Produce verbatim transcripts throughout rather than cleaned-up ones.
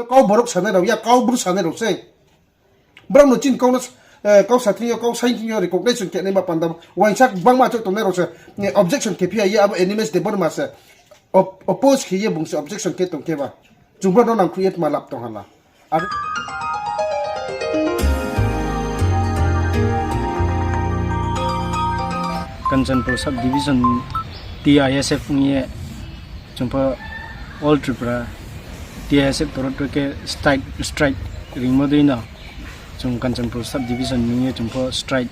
Kau borok sanai rao ya, kau bru sanai rao se. Brao no chini kau no, kau sa thing yo, kau saing thing yo recognition khe nai ba panda wo uaingsa gbangma achouh tongnai rao se, objection khe phi ya ye abo Animesh Debbarma se, oppose khe ye bung se objection khe tong khe ba. Chung brao no nangkhruh ye tma lap tong hala. Ar Kanchanpur sub division T I S F ong ye chung pho All Tripura T I S F toro toro khe strike, strike ringmo dei no chung Kanchanpur sub division ong ye chung pho strike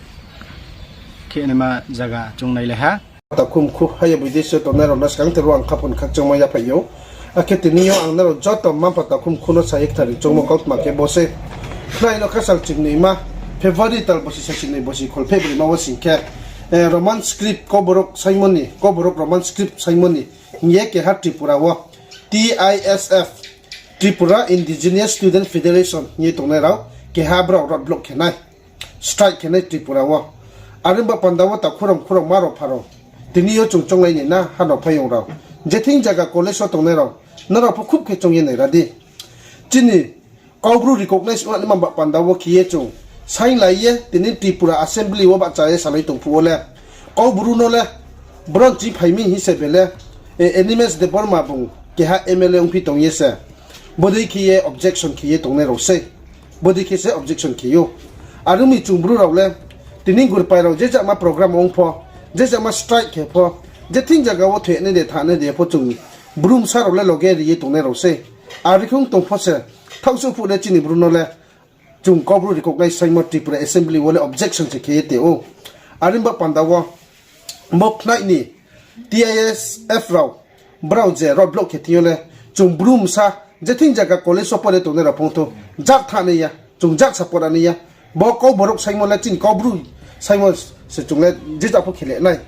khe naima zaga chung nailai ha. Takhumkhu haya bidesi tongnai rao no skang tei ro ang khaphang khakchangma yaphai ou. Akhe tini yo ang nrao joto mma-mpha takhumkhu no sa ye kthar ri choungmo kautma khe bo se. Khnai no khasal chingnoima February tal bosi sa chingnoi bosi kholpheh broima wo sing khe, Roman script, Kauborok saingmo ni, Kauborok Roman script saingmo ni hing ye keha Tripura wo T I S F, Tripura Indigenous Student Federation hing ye tongnai rao keha brao road block khe nai, strike khe nai Tripura wo. Are ong ba panda wo takhurao khurao ma rao pha rao, tini yo chung chounglai nai na ha no phaiyong rao, je thing zaga college wo tongnai rao, nrao pho khub khe choung ye nai ra di. Chini Kaubru recognize ong naima ba panda wo khe ye chung sainglai ye tini Tripura Assembly wo bahcha ye salai tong phuh wo le, Kaubru no le bron chi phai mi hing se be le, Animesh Debbarma bung keha M L A ongphi tong ye se bodei khe ye objection khe ye tongnai rao sei. Bodei khe se objection khe ou. Are ong mi chung Bru rao le tini gurpai rao je jama program ong pho, je jama strike khe pho, je thing zaga wo thoinai de thanai de pho chung Bru bsa rao le loge ri ye tongnai rao sei. Are khe ong tong pho se, thaohsuh phuh le chini Bru no le chung Kaubru recognize saingmo Tripura Assembly wo le objection se khe ye te ou. Are ong ba panda wo bo khnai ni T I S F rao, brao je road block khe thing yo le, chung Bru bsa je thing zaga college wo pore tongnai rao phung thou, jat thanai ya, chung jat support nai ya. Bo Kauborok saingmo le chini Kaubru saingmo se chung le je jat pho khe le nai.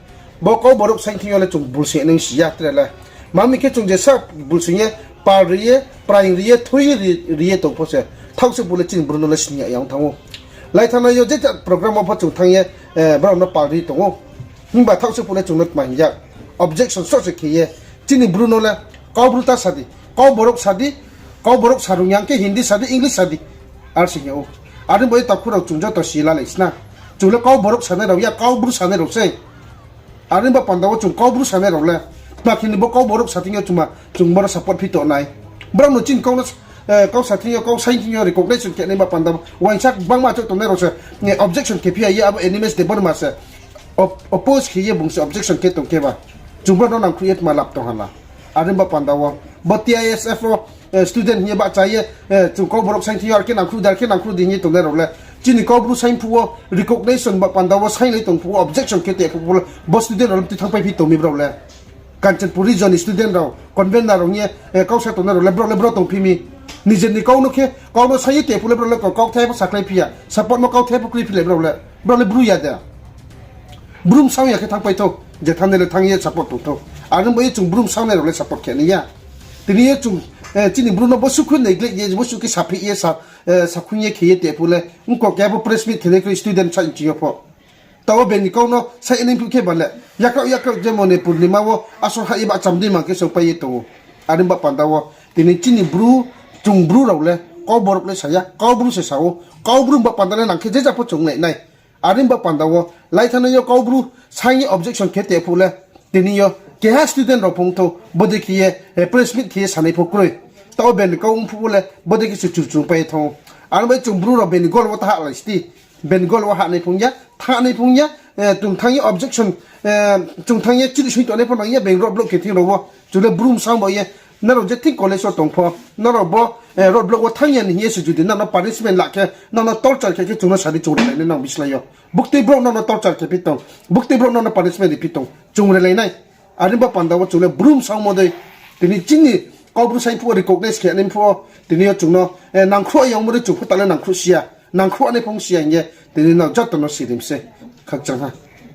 Bo Kauborok saing thing yo le chung bulsing nai si ya tre le. Ma mi khe chung je sa bulsing ye, pal ri ye, praing ri ye, thui ri ye tong pho se, thaohsuh phuh le chini Bru no le sini ya yang thanng ou. Lai thanai yo je jat program wo pho chung thanng ye brao no pal ri tong ou. Himba thaohsuh phuh le chung no tma hing ya, objection sroh se khe ye, chini Bru no le Kaubru ta sa di, Kauborok sa di, Kauborok sa rung ya khe Hindi sa di, English sa di, ar sing ya ou. Are ong ba ye takhu rao chung joto si lalai sna. Chung le Kauborok sanai rao ya, Kaubru sanai rao sei. Are ong ba panda wo chung Kaubru sanai rao le, tma khe ni bo Kauborok sa thing yo chungma chung boro support phi tong nai. Brao no chini kau no, kau sa thing yo, kau saing thing yo recognition khe nai ba panda wo uaingsa gbangma achouh tongnai rao se, objection khe phi ya ye abo Animesh Debbarma se, oppose khe ye bung se objection khe tong khe ba, chung brao no nangkhruh ye tma lap tong hala. Are ong ba panda wo bo T I S F wo student hing ye bahcha ye, chung Kauborok saing thing yo ar khe nangkhruh di, ar khe nangkhruh di hing ye tongnai rao le, chini Kaubru saing phuh wo, recognition ba panda wo sainglai tong phuh wo, objection khe te phuh wo le, bo student rao le tui thanngpai phi tong mi brao le. Kanchanpur region ni student rao, convener rao hing ye kau sa tongnai rao le, brao le brao tongphi mi. Nijer ni kau no khe, kau no saing ye te phuh le brao le kauthai pho sakhlai phi ya, support mo kauthai pho kroi phi le brao le, brao le Bru ya de. Bru bsa ong ya khe thanngpai thou, je thanngnai le thanng ye support tong thou. Are ong ba ye chung Bru bsa ongnai rao le support khe nai ya. Tini yo chung, chini Bru no bo sukhu neglect ye, bo sukhe saphih ye, sakhuing ye khe ye te phuh le, ongkok keha pho press meet khe nai kroi student sa nching yo pho. Taoh wo beni kau no sainai phuh khe ba le, yakrao yakrao je Manipur ni ma wo asor hah ye bahcham dei mang khe songpai ye tong ou. Are ong ba panda wo tini chini Bru, chung Bru rao le Kauborok le sa ya, Kaubru se sa ou. Kaubru ong ba panda le nang khe je jat pho chung nai nai. Are ong ba panda wo lai thanai yo Kaubru saing ye objection khe te phuh le, tini yo keha student rao phung thou bodei khe ye press meet khe ye sanai pho kroi. Taoh wo beni kau ong phuh wo le bodei khe se churchungpai ye thanng ou. Are ong ba ye chung Bru rao beni gol wo ta hahlai sti. Beni gol wo hahnai phung ya, thanai phung ya, chung thanng ye objection, chung thanng ye chiri sing tongnai pho nang ya, beng road block khe thing rao wo. Chung le Bru bsa ong ba ye, nrao je thing college wo tong pho, nrao bo road block wo thanng ya ni hing ye se judi nrao no punishment la khe, nrao no torture khe khe chung no sa di, chung relai nai nang bislái yo. Buktui brouh nrao no torture khe phi tong, buktui brouh nrao no punishment ri phi tong, chung relai nai. Are ong ba panda wo chung le Bru bsa ongmo dei, tini chini Kaubru saing phuh wo recognize khe nai phuh wo, tini yo chung no nangkhruh ya ongmo dei chung pho ta le nangkhruh si ya, nangkhruh nai phung si ya hing ye, tini nrao joto no sirim se. Khakchang ha.